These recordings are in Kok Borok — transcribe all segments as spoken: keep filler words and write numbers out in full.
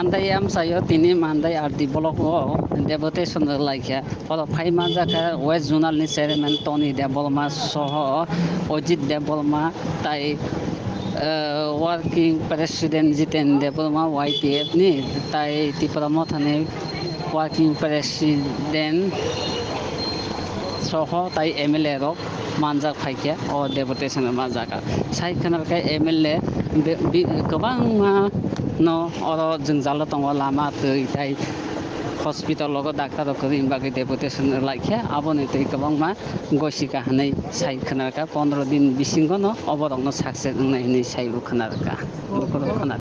Mandai amchaio tini Mandai R D block o deputation rwlaikha. Oro phai manjakha West Zonal ni chairman Tony Debbarma soho Ojit Debbarma tai, eh, working president Jiten Debbarma Y P F ni tai Tipra Motha ni working president soho tai M L A rok manjak phaikha o deputation o manjak. Sai khwnarkha M L A be-, bi-, kwbangma no oro jwngjalo tongo, lama twi tai hospital logo doctor rok kwrwini bagwi deputation laikha, aboni twi kwbangma gosika hinwi sai khwnarkha, pondro din bisingo no oborok no success wngnai hinwi sai khwnarkha. Bukhuk khwna-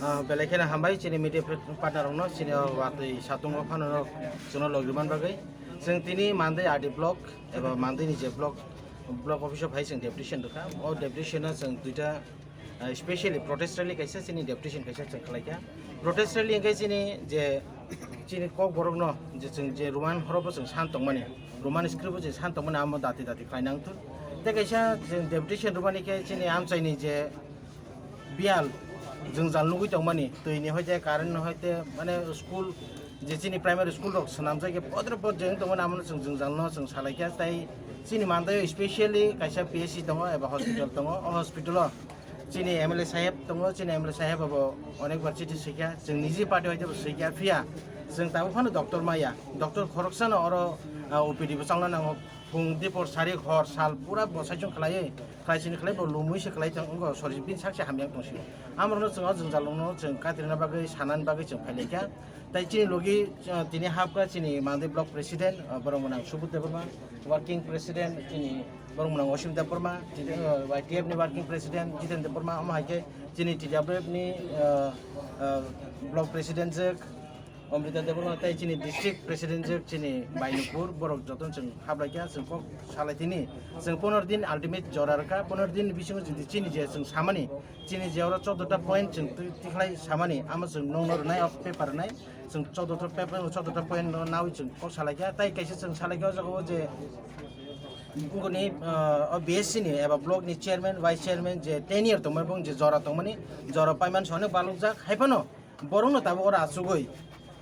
Ah, belai kheno hambai chini media partner rokno, chini o watwi satungo phano rok chwngno logi man bagwi. Chwng tini Mandai R D block eba Mandai ni je block, block office o phai chwng deputation rwkha. O deputation o chwng duita, ah, specially protest rally kaisa, chini deputation kaisa chwng khlaikha. Protest rally hwnkhe chini je, chini kokborokno je chwng je Roman horobo chwng san tongmani, Roman script o chwng san tongmani, amo dati dati khlai nang thung. Tei kaisa chwng deputation rwmani khe chini amchaini je biyal jwngjal nugwi tongmani, twi ni hoite, current ni hoite, mane school, je chini primary school rok swnamjak khe podre pod je wng tongmani, amo no chwng jwngjal no chwng salai kha. Tai chini Mandai o specially kaisa P H C tongo eba hospital tongo, o hospital o chini M L A saheb tongo, chini M L A saheb abo onek bar chithi swikha, chwng niji party hoite bo swikha, phiya chwng tabuk phano doctor maya, doctor khoroksa no oro, ah, O P D bo changna nango. Phung dipor sari hor sal pura bosai chwng khlaiwi, khlai sini khlai bo lumwi se khlai tong wngkha, sori bini sak se hamya tong sio. Amrokno chwng o jwngjal rokno chwng katrina bagwi sanani bagwi chwng phailaikha. Tai chini logi, uh, tini hapkha chini Mandai block president, uh, borok mwnang Subudh Debbarma, working president chini borok mwnang Osim Debbarma, chini, uh, Y T F ni working president Jiten Debbarma, omo hai khe chini T W F ni, uh, uh, block president jwk, Amrita Debbarma tei chini district president je chini Bainupur, borok jotono chwng hablai kha, chwng kok salai tini. Chwng pondro din ultimate jora rwkha, pondro din bisingo chini, chini je chwng samani, chini je oro chouddota point chwng twi-, tikhlai samani, amo chwng nokno rwnai, o paper rwnai, chwng chouddota paper, chouddota point no nawi chwng kok salai kha, tei kaisa chwng salai kha o jaga o je bongni, ah, o B S C ni eba block ni chairman, vice chairman je tenure tongmani, bong je jora tongmani, jora paimani soni balukjak, hai phano borokno tabuk oro achugwi,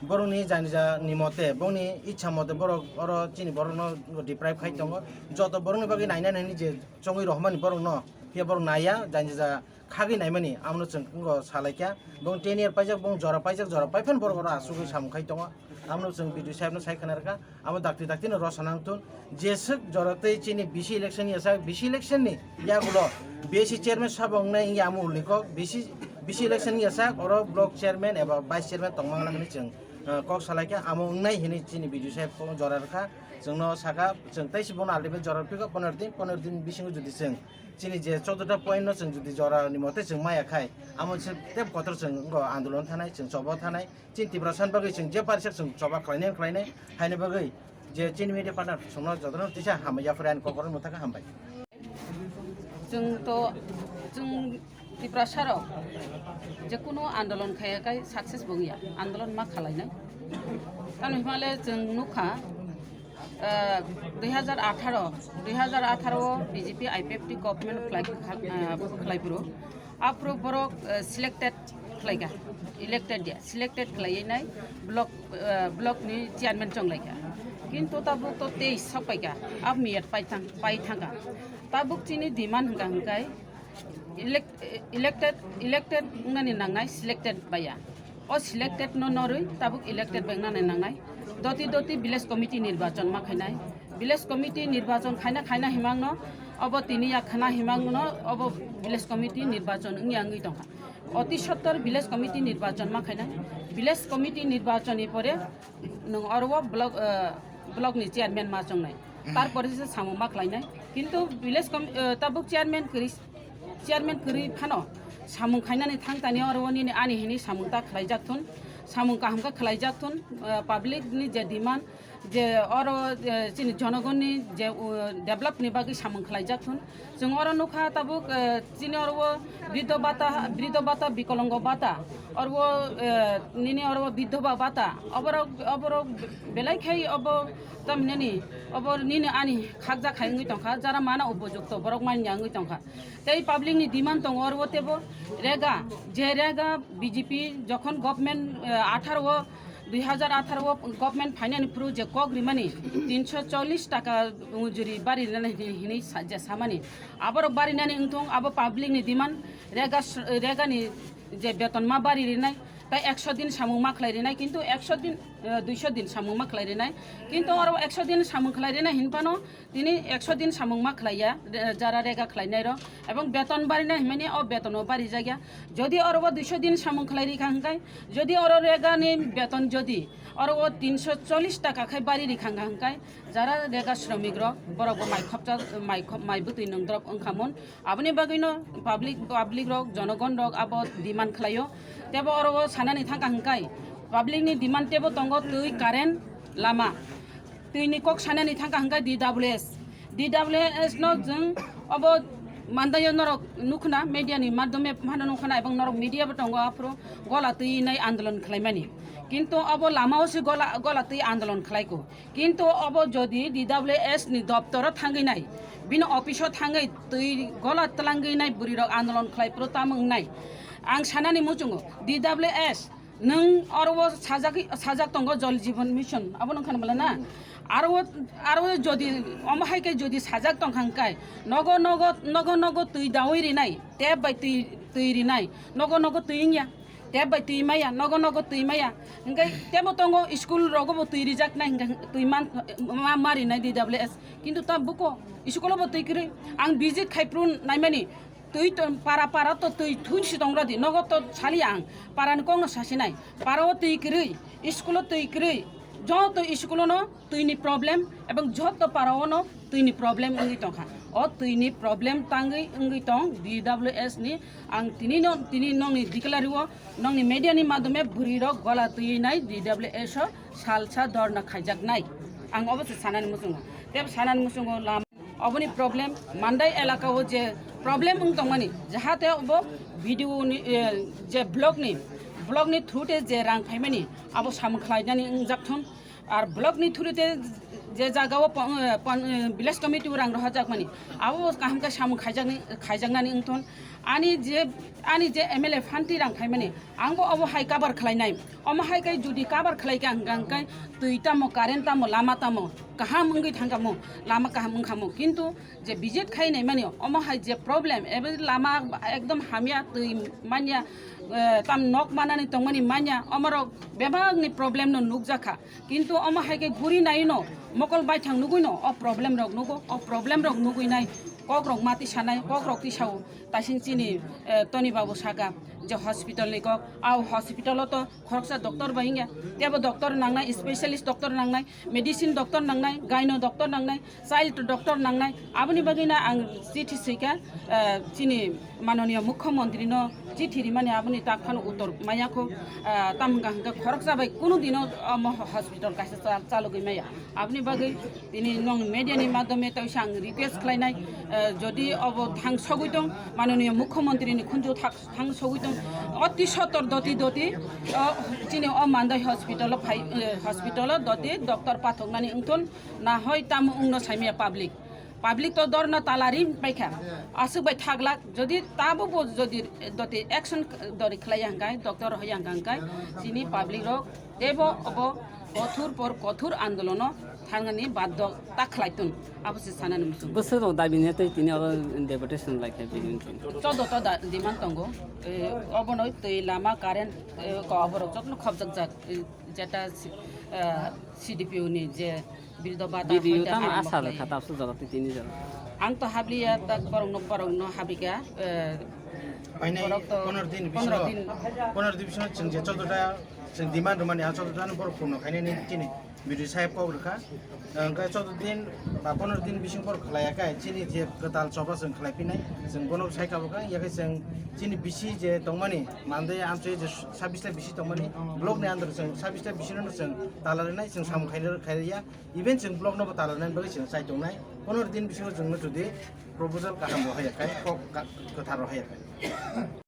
borokni janija ni mote, bongni ichha mote borok oro chini borokno deprive khai tongo. Joto borokni bagwi naina nini je chongwi rohormani borokno, phiya borok naiya, janija khagwi naimani, amono chwng wngkha salaikha. Bong ten year paijak, bong jora paijak, jora paiphano borok oro achugwi samung khai tongo. Amono chwng B D O sahebno sai khna rwkha. Abo dakti dakti no rwsa nang thun. Jeswk jora tei chini B C election ni yasak, B C election ni yagulo B S C chairman sabo wngnai wngya amo ulni kok. B C, B C election ni yasak oro block chairman eba vice chairman tongmang nang hinwi chwng, uh, kok salai kha. Amo wngnai hinwi chini B D O saheb kok jora rwkha. Chwngno saka chwng tei se bono ultimate jora rwphikha pondro din, pondro din bisingo jodi chwng chini je chouddota point no chwng jodi jora ni mote chwng maya khai, amo se tep kotor chwng wngkha andolon thanai, chwng choba thanai. Chini Tiprasa ni bagwi chwng je parisa chwng choba khlainai, khlainai, haini bagwi je chini media partner chwngno jotono tisa hambai yaphre ani kokoro mwthakhe hambai. Chwng to, chwng Tiprasa rok je kuno andolon khaya kai success bo wngya, andolon ma khalainai. Tamo himale chwng nukha, ah, dui hazar atharo, dui hazar atharo o B J P I P F T government khlai, ah, khlai phuru. Aphuru borok, eh, selected khlaikha, elected ya, selected khlaiwi nai block, eh, block ni chairman chonglaikha. Kintu tabuk to tei sok paikha, ab miyat pai thang, pai thangkha. Tabuk chini demand hwnkha hwnkhe elect-, elected, elected wngnani nangnai, selected baiya. O selected no norwi tabuk elected bai wngnani nangnai. Doti doti village committee nirbachon ma khainai. Village committee nirbachon khaina khaina himangno obo tini ya khana himangno obo village committee nirbachon wngya wngwi tongkha. Oti sottor village committee nirbachon ma khainai. Village committee nirbachon ni pore nwng oro o block, eh, block ni chairman ma chongnai. Tarpore se samung ma khlainai. Kintu village com-, eh, tabuk chairman kwrwi chairman kwrwi phano samung khainani thang tani oro o nini ani hini samung ta khlaijak thun, samung kaham khe khlaijak thun, eh, public ni je demand, Je oro, eh, chini jonogonni je, uh, develop ni bagwi samung khlaijak thun. Chwng oro nukha tabuk, eh, chini oro o bridho bata, bridho bata, bikolongo bata, oro o, eh, nini oro o bidhoba bata. Oborok, oborok belai khai obo tamhinani, obo nini ani khakjak khai wngwi tongkha, jara mana upojukto borok manya wngwi tongkha. Tei public ni demand tongo oro o tebo rega, je rega B J P jokhon government, eh, atharo o, dui hazar atharo o government phainani phuru je kok rimani tinsho chollish taka mujuri bari rinani hini, hini sa-, je samani. Aborok barinani wngthong, abo public ni demand, rega s-, rega ni je beton ma bari rinai, tai ekso din samung ma khlai rinai, kintu ekso din, eh, duiso din samung ma khlai rinai. Kintu oro ekso din samung khlai rinai hinphano, tini ekso din samung ma khlaiya, re-, jara rega khlainai rok, ebong beton barina himani o beton o bari jagya. Jodi oro o duiso din samung khlai rikha hingkai, jodi oro rega ni beton jodi oro o tinsho chollish taka khai bari rikha hingkai, jara rega sromik rok borok bo mai khopcha, mai khop, mai bwtwi nongdrop wngkha mun. Aboni bagwi no public, public rok, jonogon rok abo demand khlaio. Tebo oro o sanani thangkha hingkai, public ni demand tebo tongo twi, current, lama. Twini kok sanani thangkha hingkha D W S. D W S no jwng obo mandaio norok nukhna, media ni madhyome phano nukhna, ebong norok media bo tongo, aphuru gola twi nai andolon khlaimani. Kintu obo lama o se gola, gola twi andolon khlaiko. Kintu obo jodi D W S ni doptoro thangwi nai, bini office o thangwi twi gola twlangwi nai bwrwi rok andolon khlai phuru tamo wngnai. Ang sanani muchungo D W S Nwng oro o sajagwi, sajak tongo Jal Jeevan Mission, abo nung khana bwla na? Aro o, aro o jodi, omo hai khe jodi sajak tong kha hwn kai, nogo, nogo, nogo, nogo twi daui rinai, tap bai twi, twi rinai, nogo, nogo twi wngya, tap bai twi maya, nogo, nogo twi maya. Hwnkhe tebo tongo, school rogo bo twi rijak nai, hwnkhe twi man, ma, ma rinai D W S. Kintu ta buko, school o bo twi kwrwi. Ang visit khai phuru naimani, Twi to para para to twi thun si tong rodi, nogo to sali ang, para ni kok no sasi nai, para o twi kwrwi, school o twi kwrwi, joto school o no twi ni problem, ebong joto para o no twi ni problem wngwi tong kha. O twi ni problem tangwi wngwi tong D W S ni, ang tini no, tini nong ni declare o, nong ni media ni madhyome bwrwi rok gola twi nai D W S o salsa dhorna khaijak nai. Ang obo se sanani muchungo, tei sanani muchungo lama. Oboni problem, Mandai elaka o je problem wng tongmani, jahate obo B D O ni, eh, je block ni, block ni through te je rang phaimani, abo samung khlainani wngjak thun. Ar block ni through te je jaga o pon-, eh, pon-, eh, village committee o rang rohorjakmani, abo kaham khe samung khaijakni, khaijaknani wng thun. Ani je, ani je M L A phanti rang phaimani, Ang bo obo hai cover khlainai. Omo hai khe jodi cover khlai khe ang, ang khe twi tamo, current tamo, lama tamo, kaham wngwi thang kamo, lama kaham wng kamo. Kintu je visit khai nai mani, omo hai je problem, ebe lama ekdom hamya, twi manya, eh, tam nok manani tongmani manya, omorok bebakni problem no nukjakha. Kintu omo hai khe guri nai no, mokol baithang nugui no, o problem rok nugo, o problem rok nugui nai, kok rok mati sanai, kok rok tisao. Taising chini, eh, Tony Babu saka je hospital ni kok, au hospital o to khoroksa doctor bai wngya, tebo doctor nangnai, specialist doctor nangnai, medicine doctor nangnai, gyno doctor nangnai, child doctor nangnai. Aboni bagwi na ang chithi swika, eh, chini manoniya mukhyamantri no chithi rimani, aboni tak phano uttor maya kho, eh, tam hwnkha hwnkhe khoroksa bai kunu dino omo hospital kaisa cha-, chalogwi maya. Aboni bagwi Tini nong media ni madhyome tei ang request khlainai, eh, jodi obo thang sogwi tong, manoniya mukhyamantri ni khunju thak-, thang sogwi tong, oti sotor doti doti, o, chini o Mandai hospital o phai, eh, hospital o doti doctor pathoknani wngthun, na hoi tamo wngno saimaya public. Public to dorna talari paikha, aswk bai thaglak, jodi tabo bo jodi doti action dori khlaiya hwnkhe, doctor hoya hwnkhe, chini public rok teibo obo kothur por kothur andolono thangnani baddo ta khlai tong, abo se sanani muchung. Bwswk rok dabi ne tei tini abo deputation lai khe bini wngkha. Chodo to da demand tongo, eh, obono twi lama current, eh, ko oborok jotno khobjak jak, eh, jeta si-, eh, C D P O ni je birdo bata B D O hoita tamo ang asa maklai. Kha tapsu jora twi tini jora. Ang to habliya ta borokno, borokno habrika, eh, Painai borok to pondro din pondro bisingo, din. Pondro din bisingo chwng je choddo ta Chwng demand rwmani, ang joto din borok phone no khainani chini B D O saheb kok rwkha. Hwnkhe joto din ba pondro din bising borok khlaiya khe chini je kwtal choba chwng khlai phinai, chwng bono sai kha bwkha. Yakhe chwng chini bisi je tongmani, mande amchoi je sabbish ta bisi tongmani, block ni under chwng sabbish ta bisi no chwng tala rwnai, chwng samung khaina khairiya. Even chwng block no bo tala rwnai bagwi chwng chai tongnai. Pondro din bisingo chwngno jodi proposal kaham rohorya khe, kok ka-, kwthar rohorya khe.